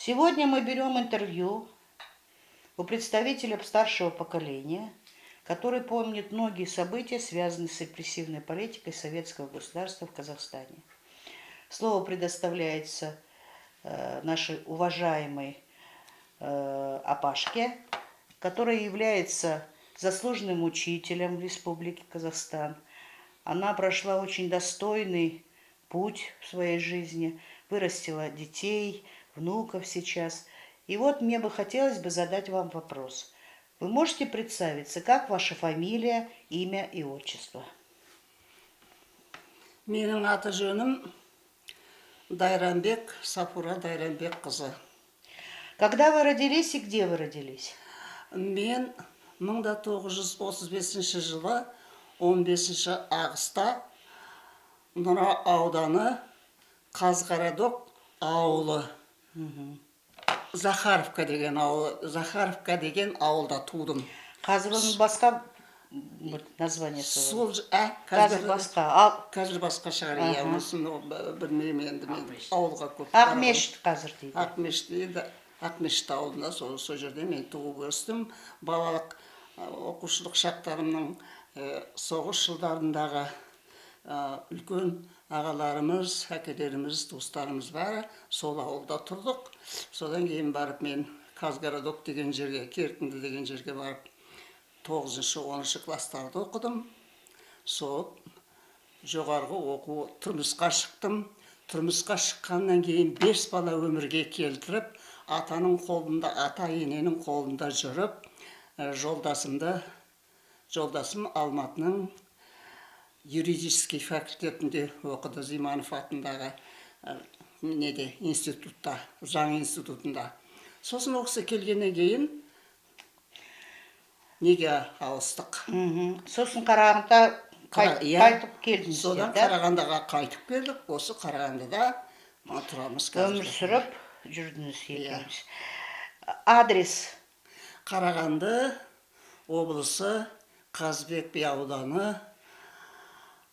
Сегодня мы берем интервью у представителя старшего поколения, который помнит многие события, связанные с репрессивной политикой советского государства в Казахстане. Слово предоставляется нашей уважаемой апашке, которая является заслуженным учителем Республики Казахстан. Она прошла очень достойный путь в своей жизни, вырастила детей, внуков сейчас. И вот мне бы хотелось бы задать вам вопрос. Вы можете представиться, как ваша фамилия, имя и отчество? Менің аты жөнім Дайранбек Сапура Дайранбекқызы. Когда вы родились и где вы родились? Мен 1935 жылы 15 ағыста Нұра ауданы, Қазғарадок ауылы, Захаровка деген ауылы, Захаровка деген ауылда тудым. Қазір оның басқа бір названиесі бар. Сол ә, Қазір басқа. Ал Қазір басқа шығар, иә, онысын білмеймін енді, мен ауылға көп. Ақмешіт қазір дейді. Ақмешіт дейді, Ақмешіт ауылында, сол жерде мен туып өстім. Балалық, оқушылық шақтарымның, соғыс жылдарындағы үлкен ағаларымыз, әкелеріміз, туыстарымыз, бәрі сол ауылда тұрдық. Содан кейін барып мен Казгородок деген жерге, Керкінді деген жерге барып, тоғызыншы, 10-шы класстарды оқыдым. Сол жоғарғы оқу, тұрмысқа шықтым. Тұрмысқа шыққаннан кейін бес бала өмірге келтіріп, атаның қолында, ата ененің қолында жүріп, жолдасым Алматының юридический факультетінде оқыды, Зиманов атындағы неде, институтта, заң институтында. Сосын ол кісі келгеннен кейін неге ауыстық. Сосын Қарағандыда Иә. қайтып келдіңіздер, Содан да? Қарағандыға қайтып келдік. Осы Қарағандыда тұрамыз қазір. Өмір сүріп жүрдіңіз Иә. екеуіңіз. Адрес? Қарағанды облысы, Қазыбек би ауданы,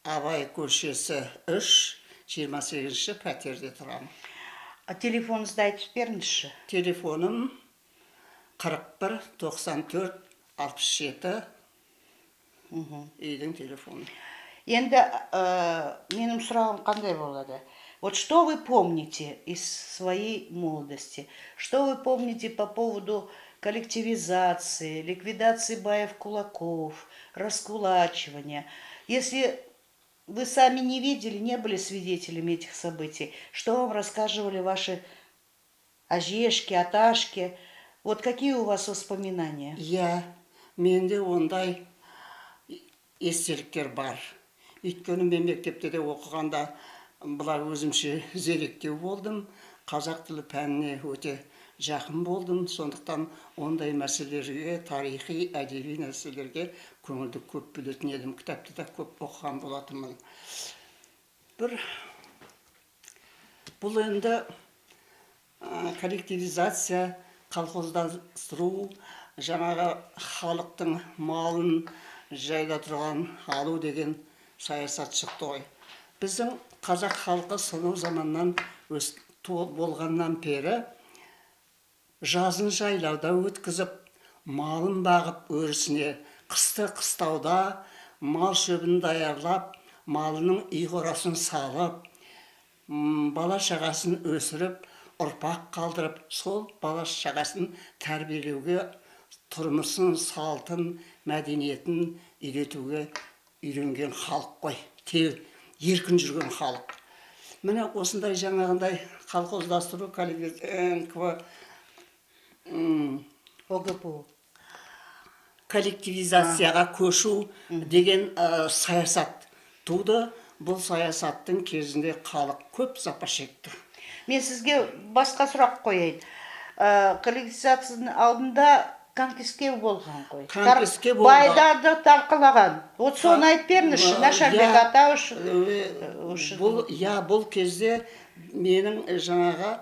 Абай көшесі 3, 28-ші пәтерде тұрамын. А, телефоныңызды айтып беріңізші. Телефоным 41 94 67, үйдің телефоны. Енді менің сұрағым қандай болады? Вот что вы помните из своей молодости? Что вы помните по поводу коллективизации, ликвидации баев-кулаков, раскулачивания? Если вы сами не видели, не были свидетелями этих событий, что вам рассказывали ваши әжешки, аташки? Вот какие у вас воспоминания? Иә, менде ондай естеліктер бар, өйткені мен мектепте де оқығанда былай өзімше зеректеу болдым, қазақ тілі пәніне өте жақын болдым. Сондықтан ондай мәселелерге, тарихи, әдеби нәрселерге көңілді көп бөлетін едім, кітапты да көп оқыған болатынмын. Бір бұл енді коллективизация, колхоздастыру, жаңағы халықтың малын жайда тұрған алу деген саясат шықты ғой. Біздің қазақ халқы сонау заманнан болғаннан бері жазын жайлауда өткізіп, малын бағып өрісіне, қысты қыстауда мал шөбін даярлап, малының үй қорасын салып, бала шағасын өсіріп, ұрпақ қалдырып, сол бала шағасын тәрбиелеуге, тұрмысын, салтын, мәдениетін үйретуге үйренген халық қой, еркін жүрген халық. Міне, осындай жаңағындай колхоздастыру, ОГПУ. коллективизацияға көшу деген саясат туды. Бұл саясаттың кезінде халық көп запа шекті. Мен сізге басқа сұрақ қояйын. Коллективизацияның алдында конфиске болған ғой. Конфиске болды. Байдарды тарқылаған. Вот соны айтып беріңізші, Нашарбек ата үшін. Бұл, иә, бұл кезде менің жаңағы,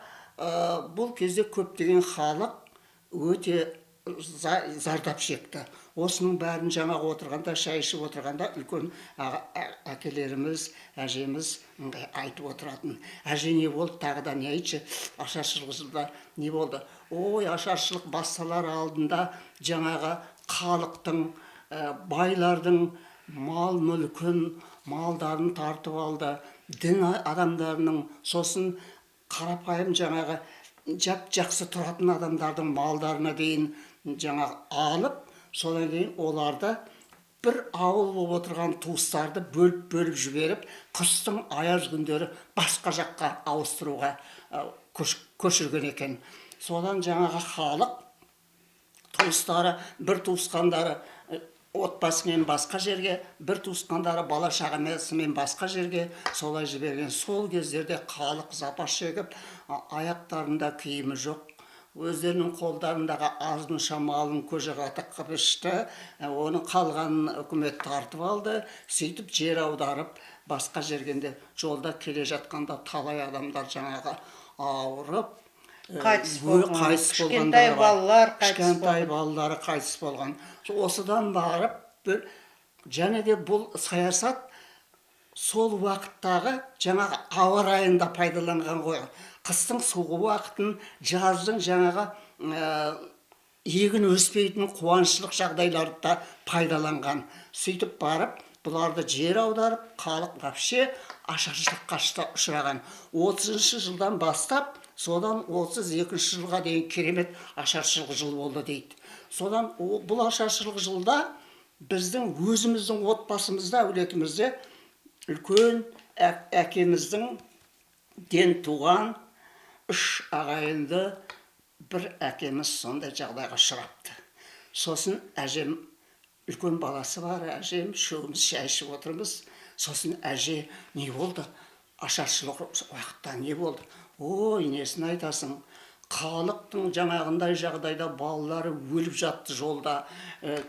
бұл кезде көптеген халық өте зардап шекті. Осының бәрін жаңағы отырғанда, шай ішіп отырғанда үлкен әкелеріміз, әжеміз ыңғай айтып отыратын. Әже, не болды тағы да, не айтшы, ашаршылық жылда не болды? Ой, ашаршылық басталар алдында жаңағы халықтың, байлардың мал мүлкін, малдарын тартып алды, дін адамдарының, сосын қарапайым жаңағы жап жақсы тұратын адамдардың малдарына дейін жаңағы алып, содан кейін оларды бір ауыл болып отырған туыстарды бөліп бөліп жіберіп, қыстың аяз күндері басқа жаққа ауыстыруға көшірген екен. Содан жаңағы халық туыстары, бір туысқандары отбасымен басқа жерге, бір туысқандары бала шағасымен басқа жерге солай жіберген. Сол кездерде халық запа шегіп, аяқтарында киімі жоқ, өздерінің қолдарындағы азынша малын көже қатық қылып ішті, оның қалғанын үкімет тартып алды. Сөйтіп жер аударып басқа жергенде, жолда келе жатқанда талай адамдар жаңағы ауырып, қайтыс болған. Қайтыс Кішкентай болғандары бар. балалар қайтыс Кішкентай болған. балалары қайтыс болған. Осыдан барып бір және де бұл саясат сол уақыттағы жаңағы ауа райын да пайдаланған ғой. Қыстың суық уақытын, жаздың жаңағы егін өспейтін қуаңшылық жағдайларды да пайдаланған. Сөйтіп барып бұларды жер аударып, халық вообще ашаршылыққа ұшыраған. 30-жылдан бастап, содан 32-жылға дейін керемет ашаршылық жыл болды дейді. Содан бұл ашаршылық жылда біздің өзіміздің отбасымызда, әулетімізде үлкен әкеміздің ден туған үш ағайынды бір әкеміз сондай жағдайға ұшырапты. Сосын әжем, үлкен баласы бар, әжем, үшеуміз шай ішіп отырмыз. Сосын әже, не болды? Ашаршылық уақытта не болды? Ой, несін айтасың? Халықтың жаңағындай жағдайда балалары өліп жатты жолда.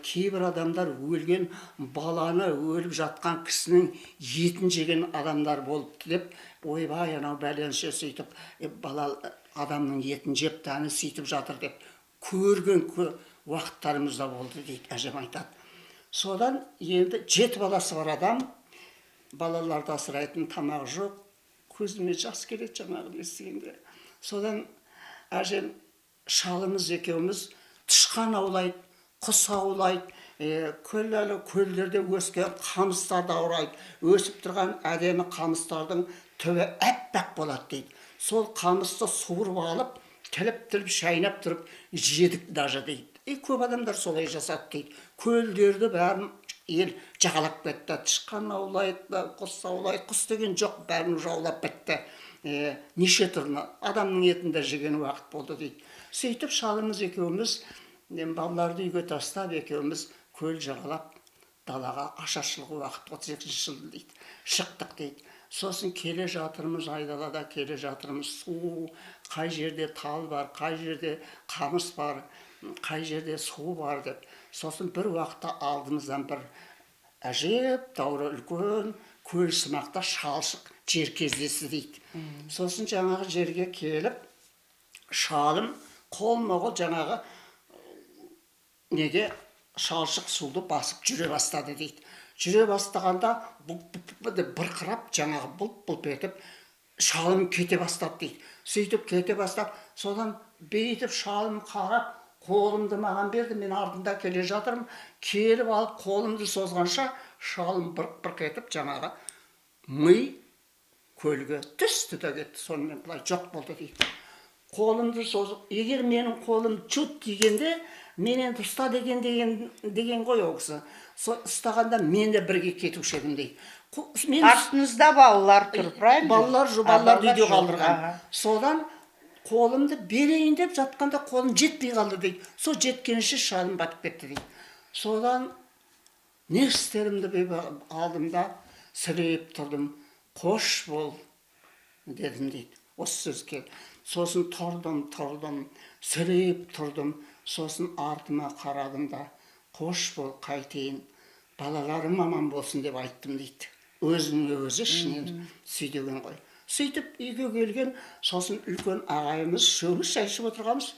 Кейбір адамдар өлген баланы, өліп жатқан кісінің етін жеген адамдар болыпты деп, ойбай, анау бәленше сөйтіп, бала адамның етін жеп тәні сөйтіп жатыр деп көрген уақыттарымыз да болды дейді, әжем айтады. Содан енді 7 баласы бар адам, балаларды асырайтын тамақ жоқ, көзіме жас келеді жаңағыны естігенде. Содан әжем, шалымыз екеуміз тышқан аулайды, құс аулайды, көл әлі көлдерде өскен қамыстарды аулайды. Өсіп тұрған әдемі қамыстардың түбі әппақ болады дейді. Сол қамысты суырып алып, тіліп-тіліп шайнап тұрып жедік даже дейді. Көп адамдар солай жасады дейді. Көлдерді бәрін ел жағалап кетті. Тышқан аулайды, құс аулайды, құс деген жоқ, бәрін уже аулап бітті. Неше түрлі адамның етін де жеген уақыт болды дейді. Сөйтіп шалымыз екеуміз, балаларды үйге тастап екеуміз көл жағалап далаға, ашаршылық уақыт, 32-жыл дейді, шықтық дейді. Сосын келе жатырмыз, айдалада келе жатырмыз, су, қай жерде тал бар, қай жерде қамыс бар, қай жерде су бар деп. Сосын бір уақытта алдымыздан бір әжептәуір үлкен көл сымақта шалшық жер кездесті дейді. Сосын жаңағы жерге келіп, шалым қолма-қол жаңағы неге шалшық суды басып жүре бастады дейді. Жүре бастағанда бұп-бұп-бұп деп бұрқырап, жаңағы бұлт-бұлт етіп шалым кете бастады дейді. Сөйтіп кете бастап, содан бүйтіп шалым қарап, қолымды маған берді, мен артында келе жатырмын. Келіп алып қолымды созғанша шалым бұрқ-бұрқ етіп жаңағы ми көлге түсті де кетті. Сонымен былай жоқ болды дейді. Қолымды созып, егер менің қолым чут дегенде, мен енді ұста деген ғой ол кісі. Сол ұстағанда мен де бірге кетуші едім дейді. Мен Артыңызда балалар тұр, правильно? Балалар жоқ, А, балаларды балалар үйде жоқ, қалдырған. аха. Содан қолымды берейін деп жатқанда қолым жетпей қалды дейді. Сол жеткенше шалым батып кетті дейді. Содан не істерімді білмей алдым да сіреп тұрдым. Қош бол дедім дейді. Осы сөзге. Сосын тұрдым, тұрдым, сіреп тұрдым. Сосын артыма қарадым да, қош бол, қайтейін, балаларым аман болсын деп айттым дейді. Өзінің өзі ішінен сөйлеген ғой. Сөйтіп үйге келген, сосын үлкен ағайымыз үшеуміз шай ішіп отырғанбыз.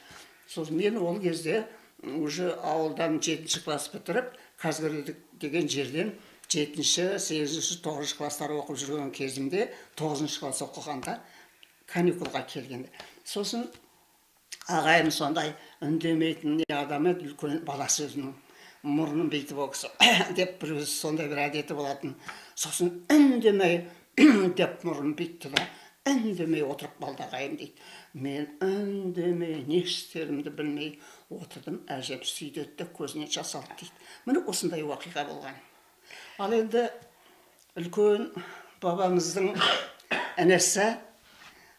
Сосын мен ол кезде Уже ауылдан жетінші класс бітіріп, Казгородок деген жерден жетінші, сегізінші, тоғызыншы класстар оқып жүрген кезімде, тоғызыншы класс оқығанда, каникулға келгенде, сосын ағайым сондай үндемейтін не адам еді, үлкен баласы өзінің мұрнын бүйтіп, ол кісі деп бір өзі сондай бір әдеті болатын. Сосын үндемей деп мұрнын бүйтті да, үндемей отырып қалды ағайым дейді. Мен үндемей, не істерімді білмей отырдым. Әжем сөйтеді де, көзіне жас алды дейді. Міне, осындай оқиға болған. Ал енді үлкен бабамыздың інісі,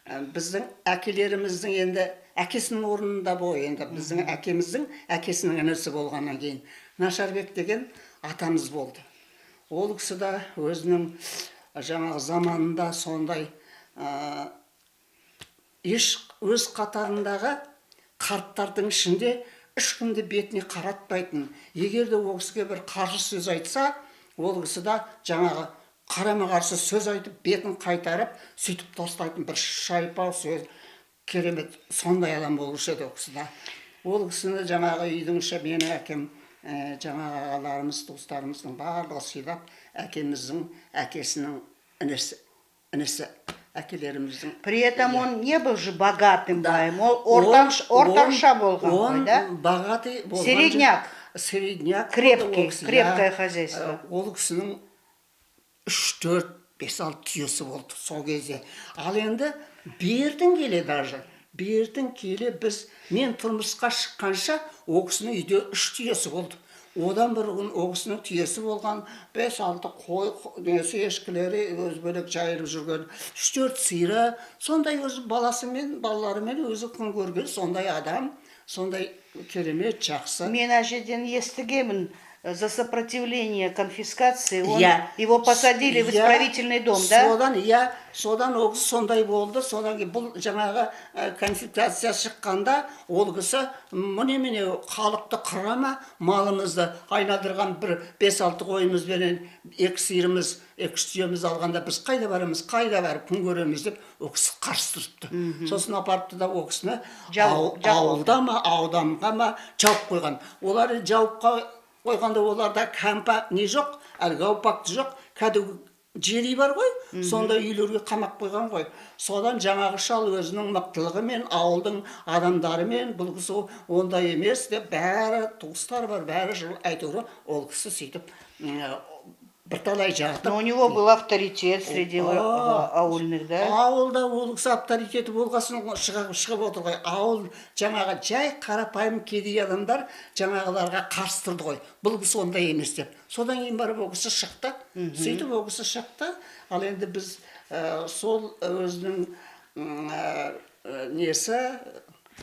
біздің әкелеріміздің енді әкесінің орнында ғой, енді біздің әкеміздің әкесінің інісі болғаннан кейін, Нашарбек деген атамыз болды. Ол кісі де өзінің жаңағы заманында сондай еш өз қатарындағы қарттардың ішінде ешкімді бетіне қаратпайтын. Егер де ол кісіге бір қарсы сөз айтса, ол кісі де жаңағы қарама қарсы сөз айтып, бетін қайтарып, сөйтіп тастайтын бір шайпау сөз, керемет сондай адам болушы еді ол кісі де. Ол кісіні жаңағы үйдің іші, менің әкем, жаңағы ағаларымыз, туыстарымыздың барлығы сыйлап, әкеміздің әкесінің інісі, әкелеріміздің. При этом он не был же богатым баем, ол ортанша болған ғой, Он да? богатый болған. Середняк. Середняк болды Крепкий, ол кісі, крепкое иә. хозяйство. Ол кісінің үш, төрт, бес, алты түйесі болды сол кезде. Ал енді бертін келе, даже бертін келе біз, мен тұрмысқа шыққанша ол кісінің үйде үш түйесі болды. Одан бұрын ол кісінің түйесі болған, бес, алты қой, несі, ешкілері, өзі бөлек жайылып жүрген үш, төрт сиыры, сондай өзі баласымен, балаларымен өзі күн көрген сондай адам, сондай керемет жақсы. Мен әжеден естігемін, за сопротивление конфискации он, Иә. его посадили в Иә. исправительный дом, да? Содан, иә, содан ол кісі сондай болды. Содан кейін бұл жаңағы конфискация шыққанда, ол кісі: «Міне, міне, халықты қыра ма? Малымызды айналдырған бір бес, алты қойымызбенен екі сиырымыз, екі үш түйемізді алғанда, біз қайда барамыз, қайда барып күн көреміз?» — деп ол кісі қарсы тұрыпты. Сосын апарыпты да ол кісіні Жауып ауылда ма, ауданға ма жауып қойған. Олар жауып қойғанда, оларда кампа не жоқ, әлгі аупакты жоқ, кәдімгі жер үй бар ғой, сондай үйлерге қамап қойған ғой. Содан жаңағы шал өзінің мықтылығымен, ауылдың адамдарымен, бұл кісі ондай емес деп, бәрі туыстар бар, бәрі жыл, әйтеуір ол кісі сөйтіп бірталай жатып. Но у него был авторитет среди аульных, да? Ауылда ол кісі авторитеті болғасын шығып отыр ғой. Ауыл жаңағы жай қарапайым кедей адамдар жаңағыларға қарсы тұрды ғой, бұл кісі ондай емес деп. Содан кейін барып ол кісі шықты. Сөйтіп ол кісі шықты. Ал енді біз сол өзінің несі.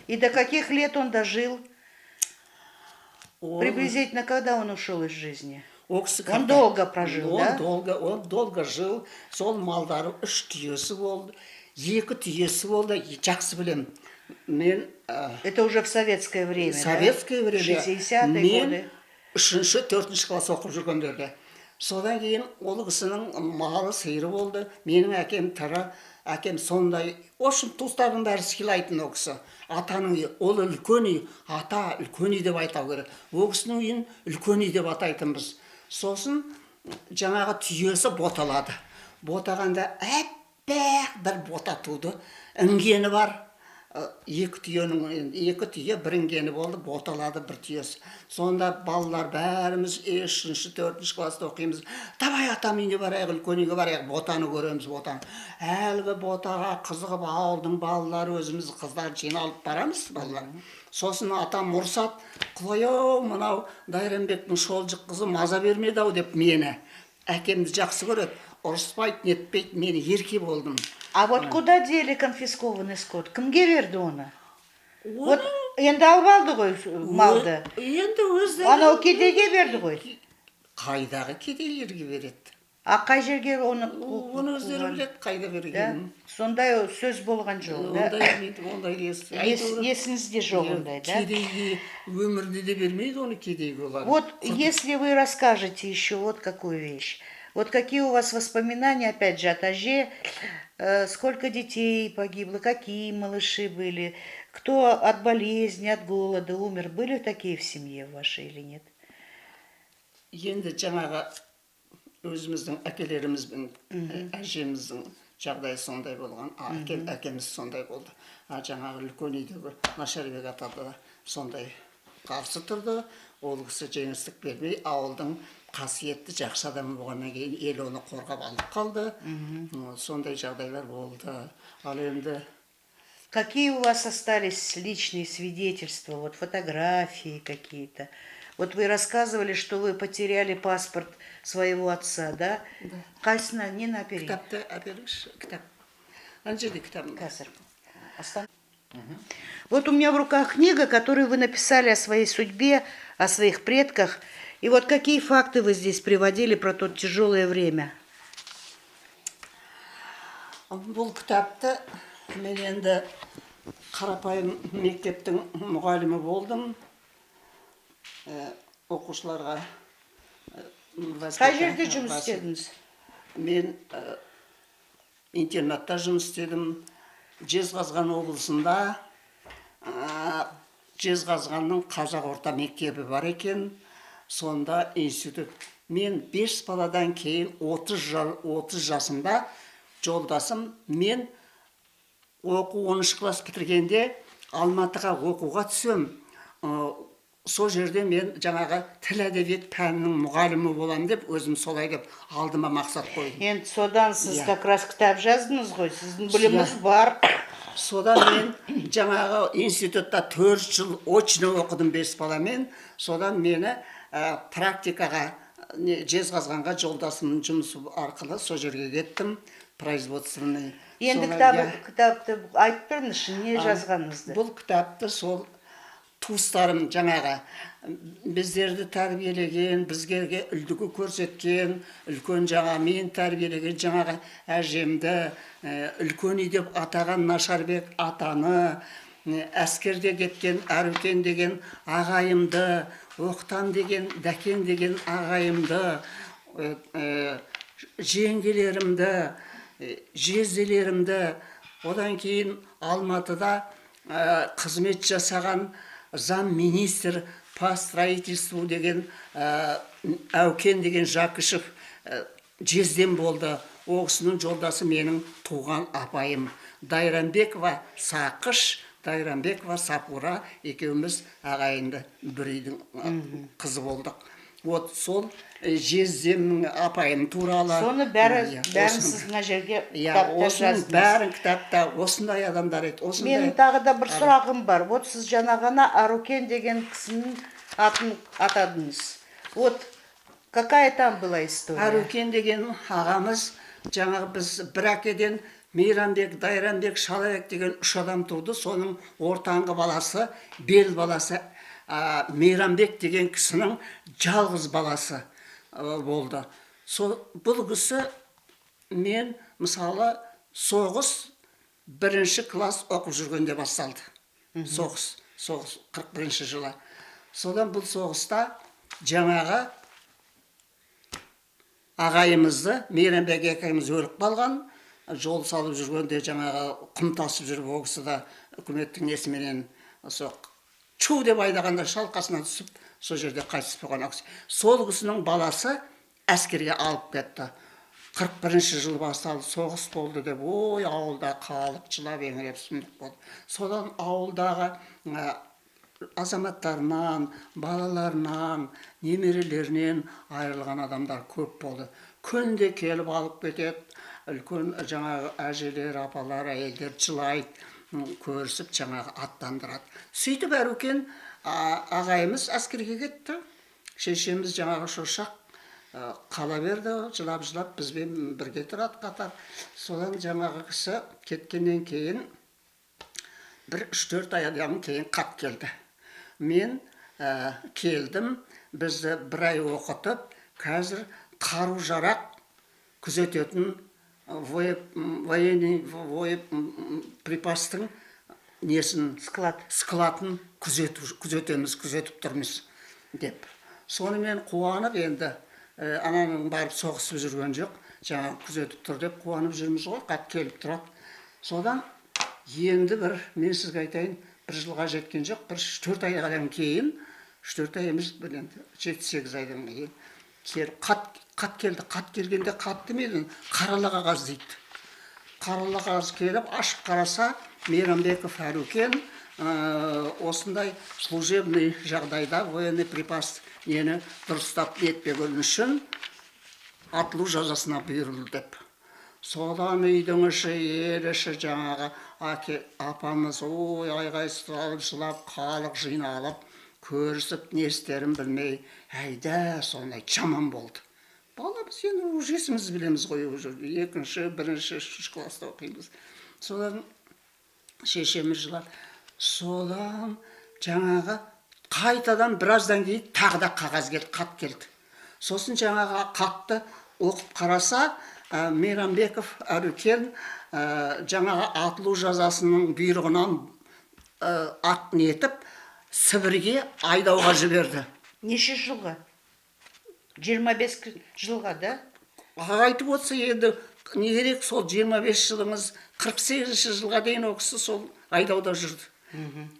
И до каких лет он дожил? Приблизительно когда он ушел из жизни? Ол кісі Он долго прожил, он да? Долго, он долго жил. Сол малдары, үш түйесі болды, екі түйесі болды, жақсы білемін мен. Это уже в советское время, да? Советское время. 60-е Мен годы. үшінші, төртінші класс оқып жүргендерде. Содан кейін ол кісінің малы, сиыры болды. Менің әкем тірі, әкем сондай, в общем, туыстардың бәрі сыйлайтын. Ол кісі атаның үйі, ол үлкен үй, ата үлкен үй деп айтау керек. Ол кісінің үйін үлкен үй деп атайтынбыз. Сосын жаңағы түйесі боталады. Ботағанда әппақ бір бота туды, інгені бар. Екі түйенің енді, екі түйе, бір інгені болды, боталады бір түйесі. Сонда балалар бәріміз үшінші, төртінші класста оқимыз: «Давай атам үйіне барайық, үлкен үйге барайық, ботаны көреміз, ботаны». Әлгі ботаға қызығып, ауылдың балалары, өзіміз қыздар жиналып барамыз, балалар. Сосын атам ұрсады: «Құдай ау, мынау Дайранбектің шолжық қызы маза бермеді ау», — деп. Мені, әкемді жақсы көреді, ұрыспайды, нетпейді, мен ерке болдым. А вот куда дели конфискованный скот? Кімге берді оны? Вот енді алып алды ғой малды. Енді өздері. Анау кедейге берді ғой. Қайдағы кедейлерге береді? А қай жерге оны Оны өздері қуған? біледі қайда Да? бергенін. Сондай сөз болған жоқ, да? Ондай, ондай Есіңізде жоқ ондай, да? Кедейге өмірінде де бермейді оны кедейге олар. Вот если вы расскажете еще вот какую вещь. Вот какие у вас воспоминания, опять же, от әже, Сколько детей погибло, какие малыши были, кто от болезни, от голода умер? Были такие в семье вашей или нет? Енді жаңағы өзіміздің әкелеріміз бен әжеміздің жағдайы сондай болған. Әкеміз сондай болды. А жаңағы үлкен үйдегі Нашарбек ата да сондай қарсы тұрды. Ол кісі жеңістік бермей, ауылдың қасиетті жақсы адамы болғаннан кейін ел оны қорғап алып қалды. Сондай жағдайлар болды. Ал енді Какие у вас остались личные свидетельства, вот фотографии какие-то? Вот вы рассказывали, что вы потеряли паспорт своего отца, да? Да. Қайсына, нені әперейін? Кітапты әперіңізші, кітап. Ана жерде кітабым бар. Қазір. Вот у меня в руках книга, которую вы написали о своей судьбе, о своих предках. И вот какие факты вы здесь приводили про то тяжелое время? Бұл кітапты мен енді қарапайым мектептің мұғалімі болдым. Оқушыларға Қай жерде жұмыс істедіңіз? Мен интернатта жұмыс істедім. Жезқазған облысында Жезқазғанның қазақ орта мектебі бар екен. Сонда институт. Мен бес баладан кейін 30 жасымда жолдасым мен оқу 13 класс бітіргенде Алматыға оқуға түсем. Сол жерде мен жаңағы тіл әдебиет пәнінің мұғалімі боламын деп өзім солай деп алдыма мақсат қойдым. Енді содан сіз Иә. Как раз кітап жаздыңыз ғой, сіздің біліміңіз Иә. Бар. Содан мен жаңағы институтта 4 жыл очно оқыдым бес баламен. Содан мені практикаға не, Жезқазғанға жолдасымның жұмысы арқылы сол жерге кеттім, производственный. Енді Соны, кітабы, иә. Кітапты айтып беріңізші, не жазғаныңызды. Бұл кітапты сол туыстарым, жаңағы біздерді тәрбиелеген, бізге үлгі көрсеткен үлкен, жаңа мен тәрбиелеген жаңағы әжемді, үлкен үй деп атаған Нашарбек атаны, әскерде кеткен Әрукен деген ағайымды, Оқтан деген, Дәкен деген ағайымды, жеңгелерімді, жезделерімді, одан кейін Алматыда қызмет жасаған зам министр по строительству деген Әукен деген Жақышев жездем болды. Ол кісінің жолдасы менің туған апайым Дайранбекова Сақыш, Дайранбекова Сапура екеуміз ағайынды, бір үйдің қызы болдық. Вот сол жездемнің апайым туралы. Соны бәрі, Иә, бәрін сіз мына жерге иә, кітапта осының жаздыңыз. Бәрін кітапта осындай адамдар еді, осындай. Менің тағы да бір сұрағым бар. Вот сіз жаңа ғана Арукен деген кісінің атын атадыңыз. Вот какая там была история? Әрукен деген ағамыз, жаңағы біз бір әкеден Мейрамбек, Дайранбек, Шалабек деген үш адам туды. Соның ортаңғы баласы, бел баласы Мейрамбек деген кісінің жалғыз баласы болды. Сол бұл кісі мен мысалы соғыс бірінші класс оқып жүргенде басталды. Соғыс 41 жылы. Содан бұл соғыста жаңағы ағайымызды, Мейрамбек екеуміз өліп қалған. Жол салып жүргенде, жаңағы құм тасып жүріп, ол кісі де үкіметтің несіменен сол чу деп айдағанда шалқасынан түсіп, сол жерде қайтыс болған ол кісі. Сол кісінің баласы әскерге алып кетті. 41 жылы басталды, соғыс болды деп, ой, ауылда қалып жылап еңіреп сұмдық болды. Содан ауылдағы азаматтарынан, балаларынан, немерелерінен айырылған адамдар көп болды. Күнде келіп алып кетеді. Үлкен жаңағы әжелер, апалар, әйелдер жылайды, көрісіп жаңағы аттандырады. Сөйтіп Әрукен ағайымыз әскерге кетті. Шешеміз жаңағы шошақ қала берді, жылап жылап бізбен бірге тұрады қатар. Содан жаңағы кісі кеткеннен кейін бір 3-4 айдан кейін хат келді. Мен келдім, бізді бір ай оқытып, қазір қару жарақ күзететін военный припастың несін, Склад. Складын күзетеміз, күзетіп тұрмыз деп. Сонымен қуанып енді ананың барып соғысып жүрген жоқ. Жаңағы күзетіп тұр деп қуанып жүрміз ғой, хат келіп тұрады. Содан енді бір, мен сізге айтайын, бір жылға жеткен жоқ, бір 3-4 айдан кейін, 3-4 ай емес, бір енді 7-8 айдан кейін келіп хат келді. Хат келгенде хатты мен қаралы қағаз дейді. Қаралы қағаз келіп, ашып қараса, Мейрамбеков Әрукен осындай служебный жағдайда военный припас нені дұрыстап нетпеген үшін атылу жазасына бұйырылды деп. Содан үйдің іші, ел іші, жаңағы әке, апамыз, ой, айғай салып жылап, халық жиналып көрісіп, не істерін білмей, әйда, сондай жаман болды. Баламыз енді, уже есімізді білеміз ғой, уже екінші, бірінші, үшінші класста оқимыз. Содан шешеміз жылап. Содан жаңағы қайтадан біраздан кейін тағы да қағаз келді, хат келді. Сосын жаңағы хатты оқып қараса, Мейрамбеков Әрукен жаңағы атылу жазасының бұйрығынан ат нетіп, Сібірге айдауға жіберді. Неше жылға? 25 жылға, да? Айтып отырса енді, не керек, сол 25 жылыңыз, 48 жылға дейін ол кісі сол айдауда жүрді.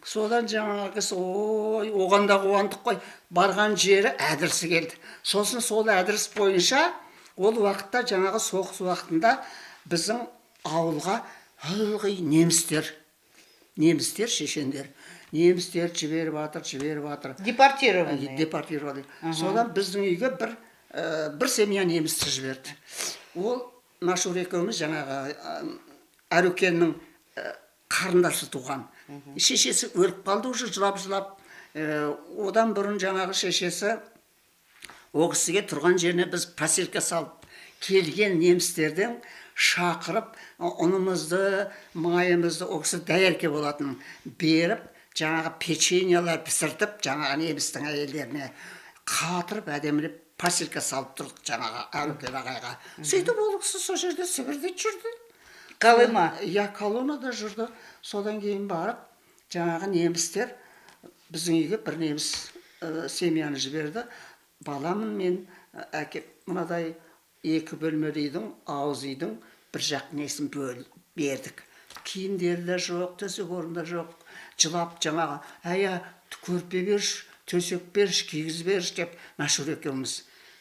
Содан жаңағы кісі, ой, оған да қуандық қой. Барған жері адресі келді. Сосын сол адрес бойынша ол уақытта, жаңағы соғыс уақытында біздің ауылға ылғи немістер, шешендер, немістер жіберіп жатыр, жіберіп жатыр. Депортированные. Депортировали. Содан біздің үйге бір семья немісті жіберді. Ол Машур екеуміз, жаңағы Әрукеннің қарындасы туған. Шешесі өліп қалды уже жылап жылап. Одан бұрын жаңағы шешесі ол кісіге тұрған жеріне біз поселке салып, келген немістерден шақырып, ұнымызды, майымызды, ол кісі дәярке болатын, беріп, жаңағы печеньелар пісіртіп, жаңағы немістің әйелдеріне қатырып, әдемілеп поселке салып тұрдық жаңағы Әрукен ағайға. Сөйтіп ол кісі сол жерде, Сібірде жүрді. Колыма. Иә, колонияда жүрді. Содан кейін барып жаңағы немістер біздің үйге бір неміс семьяны жіберді. Баламын мен, әке, мынадай екі бөлмелі үйдің, ауыз үйдің бір жақ несін бөл бердік. Киімдері де жоқ, төсек орын да жоқ. Жылап жаңағы, әя, көрпе берші, төсек берші, кигіз берші деп Мәшһүр екеуміз,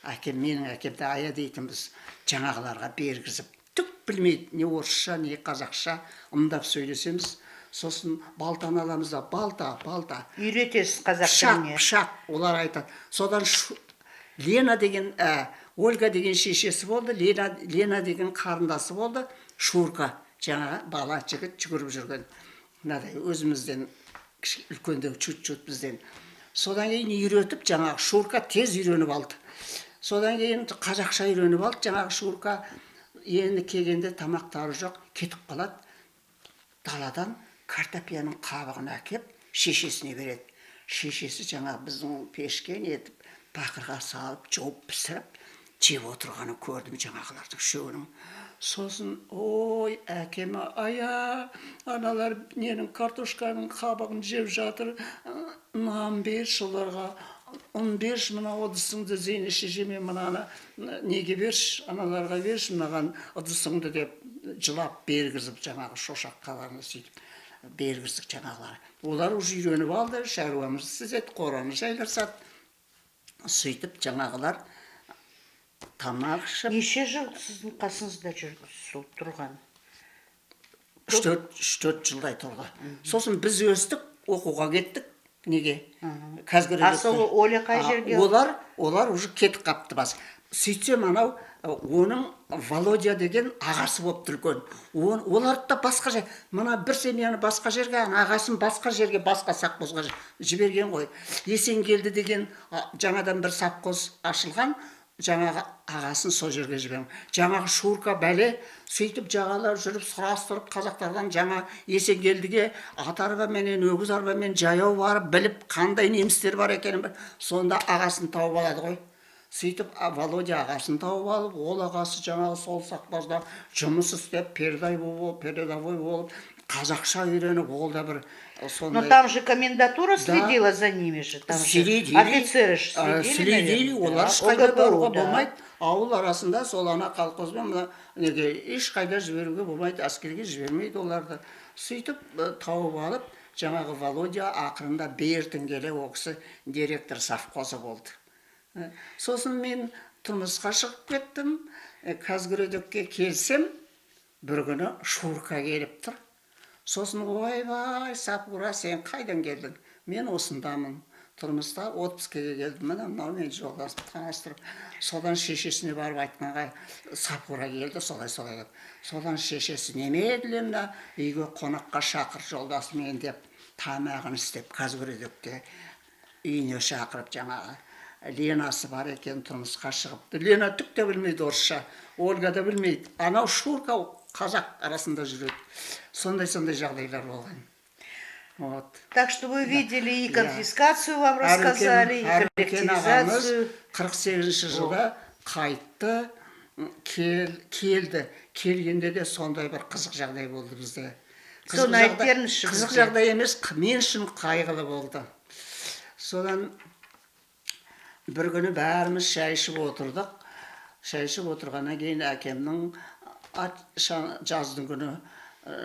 әкем, менің әкемді ая дейтінбіз, жаңағыларға бергізіп, түк білмейді, не орысша, не қазақша, ымдап сөйлесеміз. Сосын балтаны аламыз да, балта, балта. Үйретесіз қазақ Пышақ, тіліне. пышақ, олар айтады. Содан Лена деген, Ольга деген шешесі болды, Лена деген қарындасы болды, Шурка, жаңағы бала жігіт жүгіріп жүрген, мынадай өзімізден үлкендеу, чуть чуть бізден. Содан кейін үйретіп, жаңағы Шурка тез үйреніп алды. Содан кейін қазақша үйреніп алды жаңағы Шурка. Енді келгенде тамақтары жоқ, кетіп қалады. Даладан картопияның қабығын әкеп шешесіне береді. Шешесі жаңағы біздің пешке нетіп, бақырға салып, жауып, пісіріп жеп отырғанын көрдім жаңағылардың үшеуінің. Сосын, ой, әкеме, ая, аналар ненің, картошканың қабығын жеп жатыр, нан берші оларға, ұн берші, мына ыдысыңды Зейне шешеме, мынаны неге берші, аналарға берші мынаған ыдысыңды деп жылап бергізіп, жаңағы шошақ қаланы сөйтіп бергіздік жаңағылар. Олар уже үйреніп алды, шаруамызды істетеді, қораны жайласады. Сөйтіп жаңағылар тамақ ішіп. Неше жыл сіздің қасыңызда жүрді сол тұрған? 3-4 жылдай тұрды. Сосын біз өстік, оқуға кеттік. Неге? А сол Оля қай жерге? Олар уже кетіп қапты бас. Сөйтсем, анау оның Володя деген ағасы болыпты үлкен. Оларды да басқа жер, мына бір семьяны басқа жерге, ана ағасын басқа жерге, басқа совхозға жіберген ғой. Есенгелді деген жаңадан бір совхоз ашылған, жаңағы ағасын сол жерге жіберген. Жаңағы Шурка бәле сөйтіп жағалап жүріп сұрастырып, қазақтардан жаңа Есенгелдіге ат арбаменен, өгіз арбамен жаяу барып біліп, қандай немістер бар екенін сонда ағасын тауып алады ғой. Сөйтіп Володя ағасын тауып алып, ол ағасы жаңағы сол совхозда жұмыс істеп, передовой болып, Қазақша үйреніп, ол да бір Но сондай. Там же комендатура Да. следила за ними же. Там же Следили. офицеры же А, следили, следили, наверное, олар да. ешқайда ОГПУ, баруға да. болмайды. Ауыл арасында сол ана колхозбен мына неге ешқайда жіберуге болмайды, әскерге жібермейді оларды. Сөйтіп тауып алып, жаңағы Володя ақырында бертін келе ол кісі директор совхозы болды. Сосын мен тұрмысқа шығып кеттім. Казгородокке келсем, бір күні Шурка келіп тұр. Сосын: «Ойбай, Сапура, сен қайдан келдің?» «Мен осындамын, тұрмыста, отпускіге келдім, міне, мынау менің жолдасым», таныстырып. Содан шешесіне барып айтқанға: «Сапура келді, солай солай деп». Содан шешесі немедленно «Үйге қонаққа шақыр жолдасымен» деп, тамағын істеп, Казгородокте үйіне шақырып, жаңағы Ленасы бар екен, тұрмысқа шығыпты. Лена түк те білмейді орысша, Ольга да білмейді, анау Шурка қазақ арасында жүреді. Сондай сондай жағдайлар болған, вот. Так что вы видели и конфискацию вам рассказали, и Әрікен ағамыз коллективизацию. 48 жылда қайтты, келді. Келгенде де сондай бір қызық жағдай болды бізде. Қызық Соны айтып беріңізші қызық бізге. жағдай емес, мен үшін қайғылы болды. Содан бір күні бәріміз шай ішіп отырдық. Шай ішіп отырғаннан кейін әкемнің ат, жаздың күні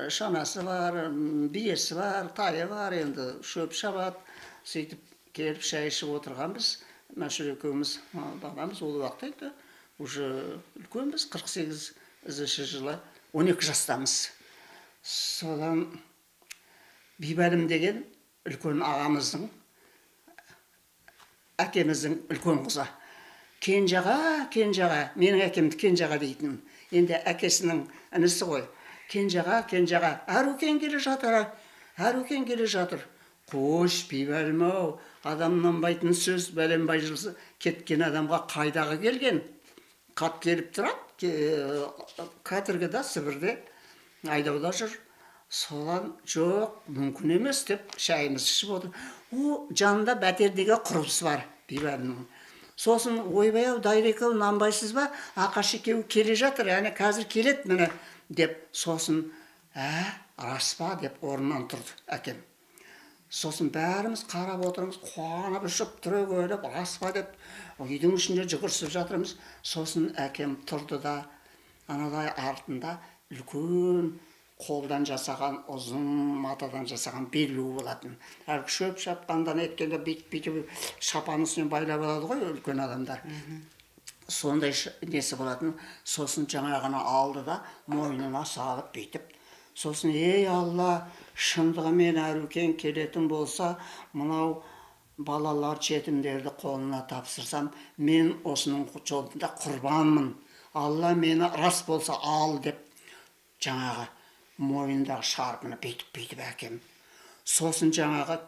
шанасы бар, биесі бар, тайы бар, енді шөп шабады. Сөйтіп келіп шай ішіп отырғанбыз. Мәшһүр екеуміз баламыз, ол уақытта енді уже үлкенбіз, 48-жылы 12 жастамыз. Содан Бибәлім деген үлкен ағамыздың, әкеміздің үлкен қызы: «Кенжаға, Кенжаға», менің әкемді Кенжаға дейтін, енді әкесінің інісі ғой. «Кенжаға, Кенжаға, Әрукен келе жатыр, Әрукен келе жатыр». «Қош, Бибәлім ау, адам нанбайтын сөз, бәленбай жыл кеткен адамға қайдағы келген хат келіп тұрады? Каторгада, Сібірде айдауда жүр». Содан: «Жоқ, мүмкін емес», – деп шайымызды ішіп отыр. О, жанында Бәтер деген құрбысы бар Бибәлімнің. Сосын: «Ойбай ау, Дайреке ау, нанбайсыз ба, Ақаш екеуі келе жатыр, әне қазір келеді, міне», – деп. Сосын: «Ә, рас па?» – деп орнынан тұрды әкем. Сосын бәріміз қарап отырмыз, қуанып, ұшып түрегеліп, рас па деп үйдің ішінде жүгірісіп жатырмыз. Сосын әкем тұрды да, анадай артында үлкен қолдан жасаған, ұзын матадан жасаған белбеу болатын. Әлгі шөп шапқанда, неткенде бүйтіп бүйтіп шапанның үстінен байлап алады ғой үлкен адамдар, сондай несі болатын. Сосын жаңағыны алды да, мойнына салып бүйтіп. Сосын: «Ей, Алла, шындығымен Әрукен келетін болса, мынау балалар, жетімдерді қолына тапсырсам, мен осының жолында құрбанмын. Алла, мені рас болса ал», – деп, жаңағы мойнындағы шарпыны бүйтіп бүйтіп әкем. Сосын жаңағы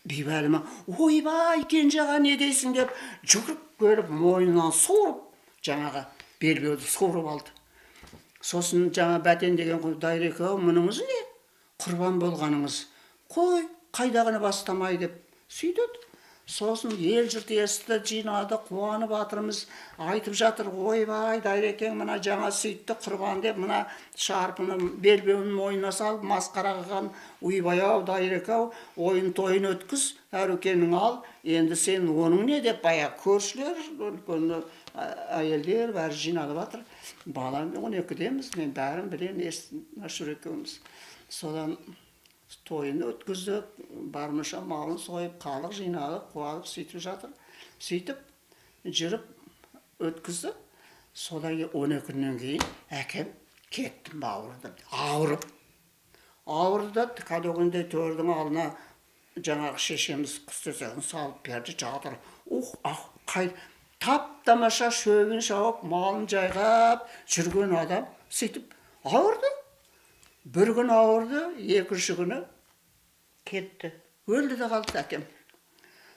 Бибәліме: «Ойбай, Кенжеға, не дейсің?» – деп жүгіріп келіп, мойнынан суырып, жаңағы белбеуді суырып алды. Сосын жаңа Бәтен деген қой: «Дайреке ау, мұныңыз не, құрбан болғаныңыз? Қой, қайдағыны бастамай», – деп сөйтеді. Сосын ел жұрт естіді, жинады, қуанып жатырмыз. Айтып жатыр: «Ойбай, Дайрекең мына жаңа сөйтті, құрбан деп мына шарпыны, белбеуін мойнына салып масқара қылған. Ойбай ау, Дайреке ау, ойын тойын өткіз, Әрукенің ал енді сен, оның не?» – деп баяғы көршілер, үлкен әйелдер бәрі жиналып жатыр. Балам, 12-деміз, мен бәрін білемін, Мәшһүр екеуміз. Содан тойын өткіздік, бармынша малын сойып, халық жиналып, қуанып сөйтіп жатыр. Сөйтіп жүріп өткізді. Содан кейін 12 күннен кейін әкем кеттім, ауырды, ауырып ауырды да, кәдімгідей төрдің алдына жаңағы шешеміз құс төсегін салып берді, жатыр. Ух, ах, қай тап тамаша шөбін шауып, малын жайғап жүрген адам сөйтіп ауырды. Бір күн ауырды, екінші күні Кетті. өлді де қалды әкем.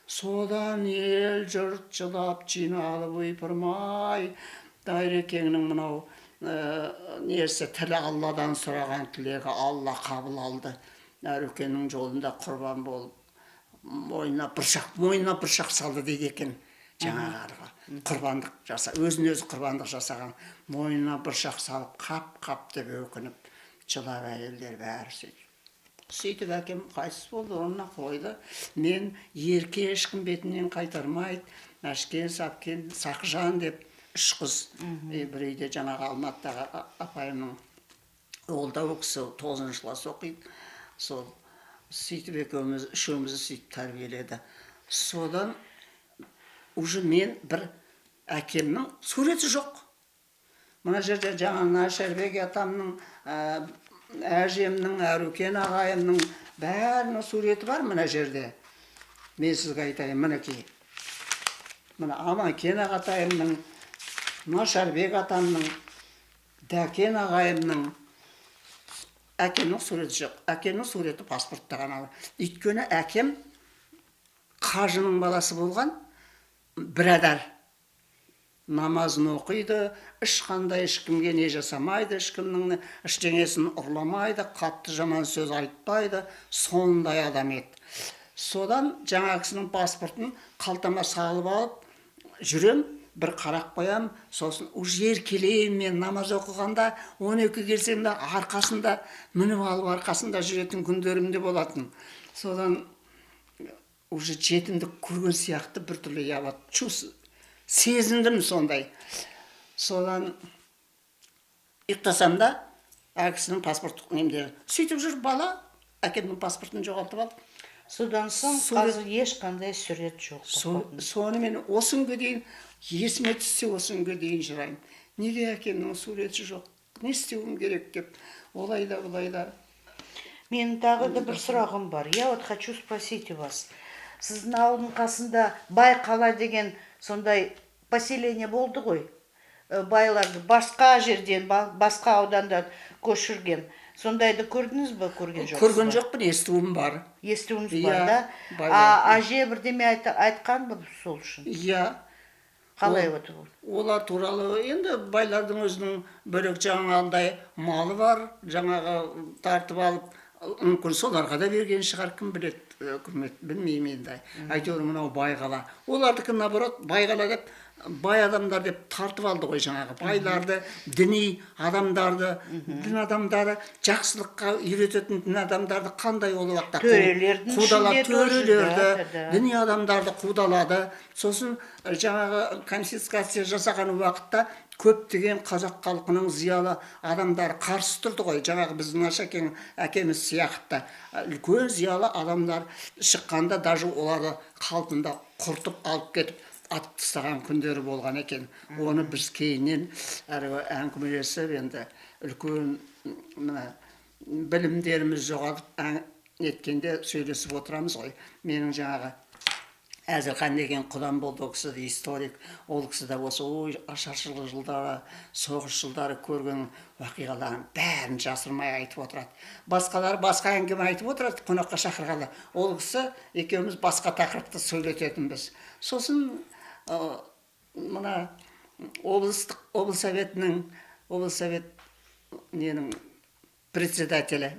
Содан ел жұрт жылап жиналып: «Ойпырмай, Дайрекеңнің мынау несі, тілі, Алладан сұраған тілегі Алла қабыл алды, Әрукеннің жолында құрбан болып, мойнына бұршақ салды», – дейді екен. Жаңағы арғы құрбандық жаса, өзін өзі құрбандық жасаған, мойнына бұршақ салып, қап қап деп өкініп жылап, әйелдер бәрі сөйтіп. Сөйтіп әкем қайтыс болды, орнына қойды. Мен ерке, ешкім бетінен қайтармайды. Мәшкен, Сапкен, Сақжан деп үш қыз. Бір үйде жаңағы Алматыдағы апайымның, ол да, ол кісі тоғызыншы класс оқиды. Сол сөйтіп екеуміз, үшеумізді сөйтіп тәрбиеледі. Содан уже мен бір әкемнің суреті жоқ. Мына жерде жаңа Шәрбек атамның, әжемнің, Әрукен ағайымның бәрінің суреті бар мына жерде. Мен сізге айтайын, мінекей, мына Аманкен ағатайымның, мына Шәрбек атамның, Дәкен ағайымның. Әкемнің суреті жоқ. Әкемнің суреті паспортта ғана бар. Өйткені әкем қажының баласы болған, бірадар, намазын оқиды, ешқандай ешкімге не жасамайды, ешкімнің ештеңесін ұрламайды, қатты жаман сөз айтпайды, сондай адам еді. Содан жаңа кісінің паспортын қалтама салып алып жүрем, бір қарап қоям. Сосын уже еркелеймін мен. Намаз оқығанда 12 келсем де, арқасында мініп алып, арқасында жүретін күндерім де болатын. Содан уже жетімдік көрген сияқты біртүрлі, я вот чувств сезіндім сондай. Содан ұйықтасам да, әкесінің паспорттық немдері сөйтіп жүріп, бала әкемнің паспортын жоғалтып алды. Содан соң қазір ешқандай сурет жоқ. Соны мен осы күнге дейін есіме түссе, осы күнге дейін жылаймын. Неге әкемнің суреті жоқ, не істеуім керек деп, олай да, былай да. Менің тағы да бір сұрағым бар. Я вот хочу спросить у вас. Сіздің ауылдың қасында Байқала деген сондай поселение болды ғой. Байларды басқа жерден, басқа аудандан көшірген. Сондайды көрдіңіз бе, көрген жоқсыз Көрген ба? жоқпын, естуім бар. Естуіңіз Иә, бар, да? байлар. А әже бірдеме айтқан ба сол үшін? Иә. Қалай вот ол? Олар туралы енді байлардың өзінің бөлек жаңағындай малы бар, жаңағы тартып алып, мүмкін, соларға да берген шығар, кім біледі, үкімет, білмеймін енді. Әйтеуір мынау Байқала, олардікі наоборот Байқала деп, бай адамдар деп тартып алды ғой жаңағы байларды, діни адамдарды, дін адамдары, жақсылыққа үйрететін дін адамдарды қандай ол уақытта Төрелердің қудалап ішінде тоже, төрелерді, да. діни адамдарды қудалады. Сосын жаңағы конфискация жасаған уақытта көптеген қазақ халқының зиялы адамдары қарсы тұрды ғой. Жаңағы біздің Нашакең әкеміз сияқты үлкен зиялы адамдар шыққанда, даже оларды қалпында құртып алып кетіп, атып тастаған күндері болған екен. Оны біз кейіннен әрі әңгімелесіп, енді үлкен мына білімдеріміз жоғалтып неткенде сөйлесіп отырамыз ғой. Менің жаңағы Әзірхан деген құдам болды, ол кісі де историк. Ол кісі де осы ой ашаршылық жылдары, соғыс жылдары көрген уақиғаларын бәрін жасырмай айтып отырады. Басқалары басқа әңгіме айтып отырады қонаққа шақырғанда, ол кісі екеуміз басқа тақырыпты сөйлететінбіз. Сосын мына облыстық облыс советінің, облсовет ненің председателі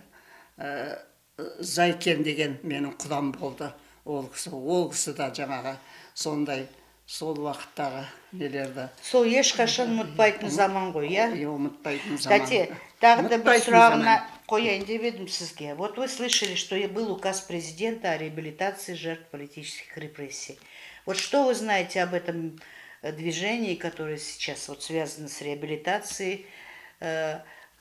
Зайкен деген менің құдам болды. Ол кісі да жаңағы сондай сол уақыттағы нелерді Сол ешқашан ұмытпайтын заман ғой, иә? Иә, ұмытпайтын заман. Тәте, тағы да бір Ұмытпайтын сұрағына заман. қояйын деп едім сізге. Вот вы слышали, что и был указ президента о реабилитации жертв политических репрессий. Вот что вы знаете об этом движении, которое сейчас вот связано с реабилитацией?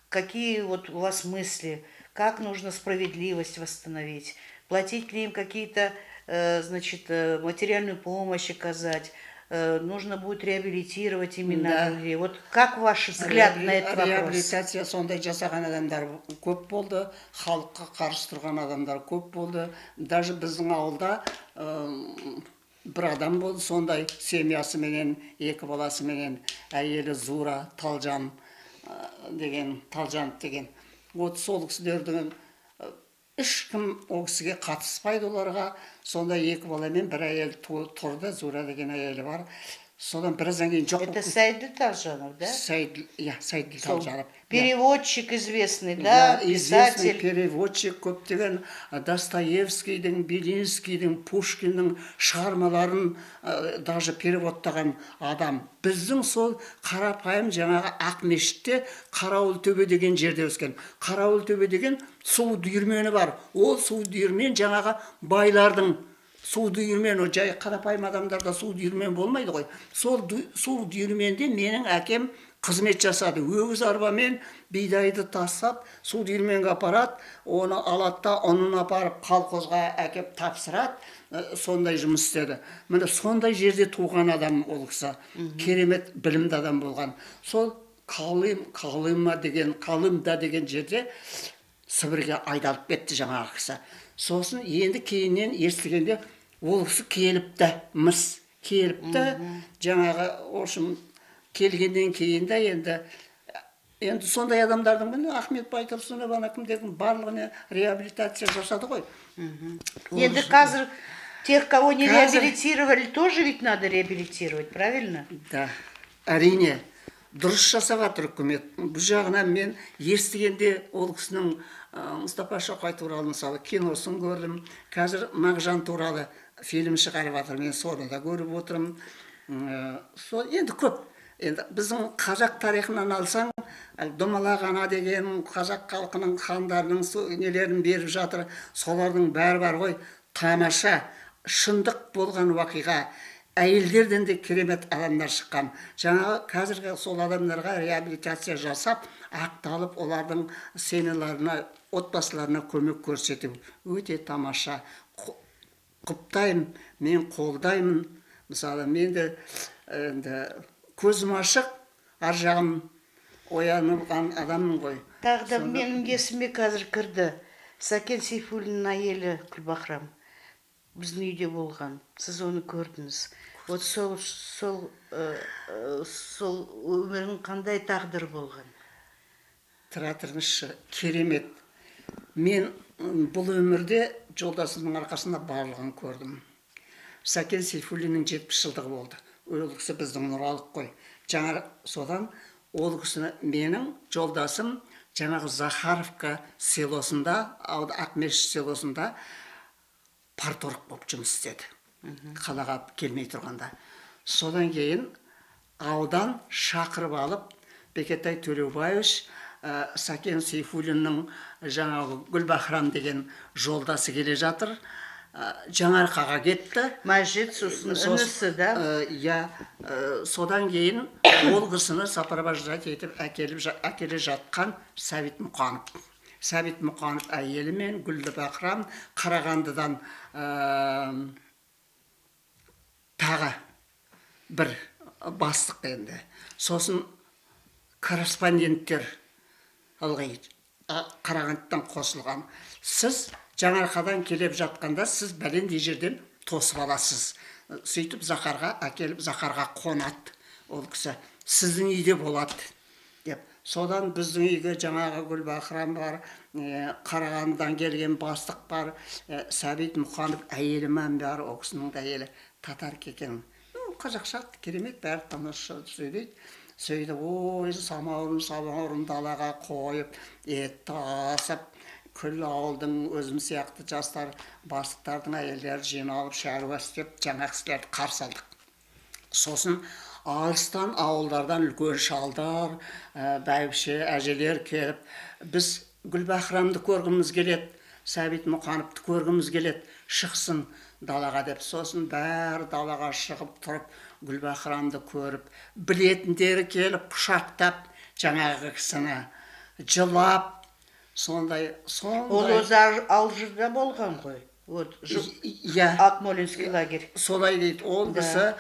Какие вот у вас мысли? Как нужно справедливость восстановить? Платить ли им какие-то, значит, материальную помощь оказать? Нужно будет реабилитировать именно людей. Вот как ваш взгляд на этот вопрос? Реабилитация сондай жасаған адамдар көп болды, халыққа қарсы тұрған адамдар көп болды. Даже біздің ауылда бір адам болды сондай, семьясыменен, екі баласыменен, әйелі Зура Талжан деген, Талжанов деген. Вот сол кісілердің ешкім ол кісіге қатыспайды оларға. Сонда екі баламен бір әйел тұрды, Зура деген әйелі бар. Содан біраздан кейін жоқ. Это Сайділ Талжанов, да? Сайділ, иә, Сайділ Талжанов. Переводчик известный, да? Да, известный писатель. Переводчик, көптеген Достоевскийдің, Белинскийдің, Пушкиннің шығармаларын даже переводтаған адам. Біздің сол қарапайым жаңағы Ақмешітте, Қарауыл төбе деген жерде өскен. Қарауыл төбе деген су диірмені бар. Ол су диірмен жаңағы байлардың су диірмен, ол жай қарапайым адамдарда су диірмен болмайды ғой. Сол су диірменде менің әкем қызмет жасады. Өгіз арбамен бидайды тастап, су диірменге апарады, оны алады да, ұнын апарып колхозға әкеп тапсырады. Сондай жұмыс істеді. Міне, сондай жерде туған адам ол кісі. Керемет білімді адам болған. Сол Колым, Колыма деген, Колымда деген жерде Сібірге айдалып кетті жаңағы кісі. Сосын енді кейіннен естігенде, ол кісі келіпті, мыс келіпті жаңағы. В общем, келгеннен кейін де енді сондай адамдардың, міне, Ахмет Байтұрсынов, ана кімдердің барлығына реабилитация жасады ғой. Енді қазір тех, кого не реабилитировали, тоже ведь надо реабилитировать, правильно? Да, әрине, дұрыс жасап жатыр үкімет бұл жағынан. Мен естігенде ол кісінің, Мұстафа Шоқай туралы, мысалы, киносын көрдім. Қазір Мағжан туралы фильм шығарып жатыр, мен соны да көріп отырмын. Сол енді көп, енді біздің қазақ тарихынан алсаң, Домалақ ана деген қазақ халқының хандарының нелерін беріп жатыр. Солардың бәрі бар ғой, тамаша, шындық болған уақиға. Әйелдерден де керемет адамдар шыққан. Жаңағы қазіргі сол адамдарға реабилитация жасап, ақталып, олардың семьяларына, отбасыларына көмек көрсету өте тамаша. Құптаймын мен, қолдаймын. Мысалы, мен де енді көзім ашық, ар жағым оянған адаммын ғой. Тағы да менің есіме қазір кірді. Сәкен Сейфуллиннің әйелі Күлбахрам біздің үйде болған. Сіз оны көрдіңіз. Вот сол өмірінің қандай тағдыры болған? Тұра тұрыңызшы, керемет. Мен бұл өмірде жолдасымның арқасында барлығын көрдім. Сәкен Сейфуллиннің 70 жылдығы болды. Ол кісі біздің нұралық қой жаңа. Содан ол кісіні менің жолдасым жаңағы Захаровка селосында, Ақмешіт селосында парторг болып жұмыс істеді қалаға келмей тұрғанда. Содан кейін аудан шақырып алып, Бекетай Төлеубаевич, Сәкен Сейфуллиннің жаңағы Гүлбахрам деген жолдасы келе жатыр, Жаңаарқаға кетті. Мәжит, сосын інісі, да? Иә, содан кейін ол кісіні сопровождать етіп әкеліп әкеле жатқан Сәбит Мұқанов. Сәбит Мұқанов әйелімен Гүлбахрам, Қарағандыдан тағы бір бастық енді. Сосын корреспонденттер ылғи Қарағандыдан қосылған. Сіз Жаңаарқадан келіп жатқанда, сіз бәлендей жерден тосып аласыз. Сөйтіп Захарға әкеліп, Захарға қонады ол кісі, сіздің үйде болады деп. Содан біздің үйге жаңағы Гүлбахрам бар, Қарағандыдан келген бастық бар, Сәбит Мұқанов әйелімен бар. Ол кісінің де әйелі татарка екен. Ну, қазақша керемет, бәрі тамаша сөйлейді. Сөйтіп, ой, самаурын самаурын далаға қойып, етті асып, күл ауылдың өзім сияқты жастар, бастықтардың әйелдері жиналып, шаруа істеп, жаңа кісілерді қарсы алдық. Сосын алыстан ауылдардан үлкен шалдар, бәйбіше, әжелер келіп, біз Гүлбахрамды көргіміз келеді, Сәбит Мұқановты көргіміз келеді, шықсын далаға деп. Сосын бәрі далаға шығып тұрып, Гүлбахрамды көріп, білетіндері келіп құшақтап жаңағы кісіні, жылап, сондай Ол сондай. Өзі Алжирда болған ғой. Вот, Иә. Акмолинский лагерь. Солай дейді. Ол кісі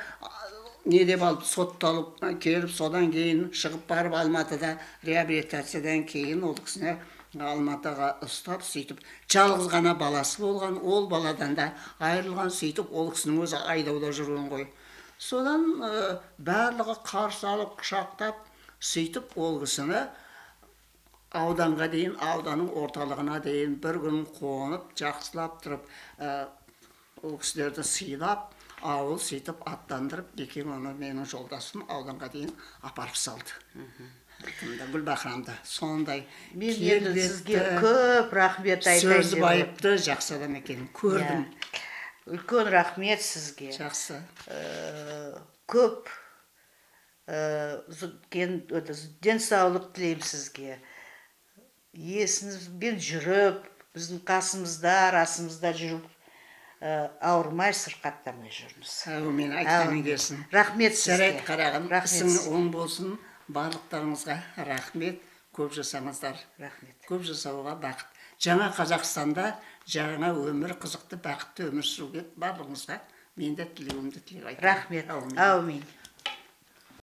не деп алып, сотталып келіп, содан кейін шығып барып, Алматыда реабилитациядан кейін ол кісіні Алматыға ұстап, сөйтіп жалғыз ғана баласы болған, ол баладан да айырылған. Сөйтіп ол кісінің өзі айдауда жүрген ғой. Содан барлығы қарсы алып, құшақтап, сөйтіп ол кісіні ауданға дейін, ауданның орталығына дейін бір күн қонып, жақсылап тұрып, ол кісілерді сыйлап. Ауыл сөйтіп аттандырып, бекем оны, менің жолдасым, ауданға дейін апарып салды. Кімді, Гүлбахрамды, сондай Мен енді сізге келбетті, көп рахмет айтайын сөзі деп байыпты, жақсы адам екенін көрдім. Иә. Үлкен рахмет сізге. Жақсы. Көп это, денсаулық тілеймін сізге. Есіңізбен жүріп, біздің қасымызда, арасымызда жүріп, ауырмай, сырқаттамай жүріңіз. Әумин, айтқаның Әумин. келсін. Рахмет сізге. Жарайды, қарағым. Рахмет Ісің сізге. оң болсын. Барлықтарыңызға рахмет, көп жасаңыздар. Рахмет. Көп жасауға бақыт. Жаңа Қазақстанда жаңа өмір, қызықты, бақытты өмір сүруге барлығыңызға мен де тілеуімді тілеп айтамын. Рахмет. Әумин. Әумин.